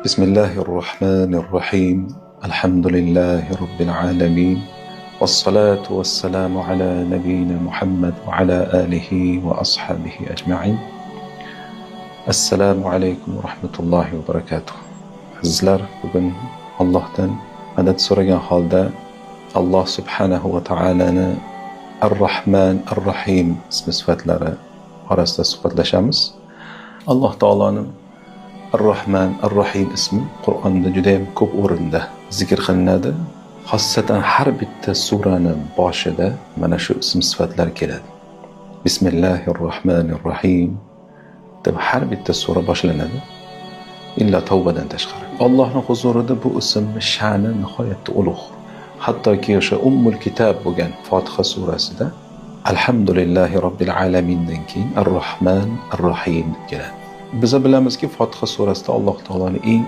Bismillahir Rahmanir Rahim. Alhamdulillahi Robbil alamin. Vassalatu vassalamu ala nabiyyina Muhammad va ala alihi va ashabihi ajma'in. Assalomu alaykum va rahmatullohi va barakatuh. Azizlar, bugun Allohdan madad so'ragan holda Alloh subhanahu va taolani Ar-Rahman, Ar-Rahim ismi sifatlari orasida suhbatlashamiz. Alloh taoloning Ar-Rahman, Ar-Rahim ismi Qur'onda juda ham ko'p o'rinda zikr qilinadi. Xossatan har bitta surani boshida mana shu ism sifatlar keladi. Bismillahir Rahmanir Rahim deb har bitta sura boshlanadi. Illa Tavbadan tashqari. Allohning huzurida bu ismning sha'ni nihoyatda ulug'. Hattoki o'sha Ummul Kitob bo'lgan Fotiha surasida Alhamdulillahi robbil alamindan keyin Ar-Rahman, Ar-Rahim deb keladi. Biz bilamizki, Fotiha surasida Alloh taoloning eng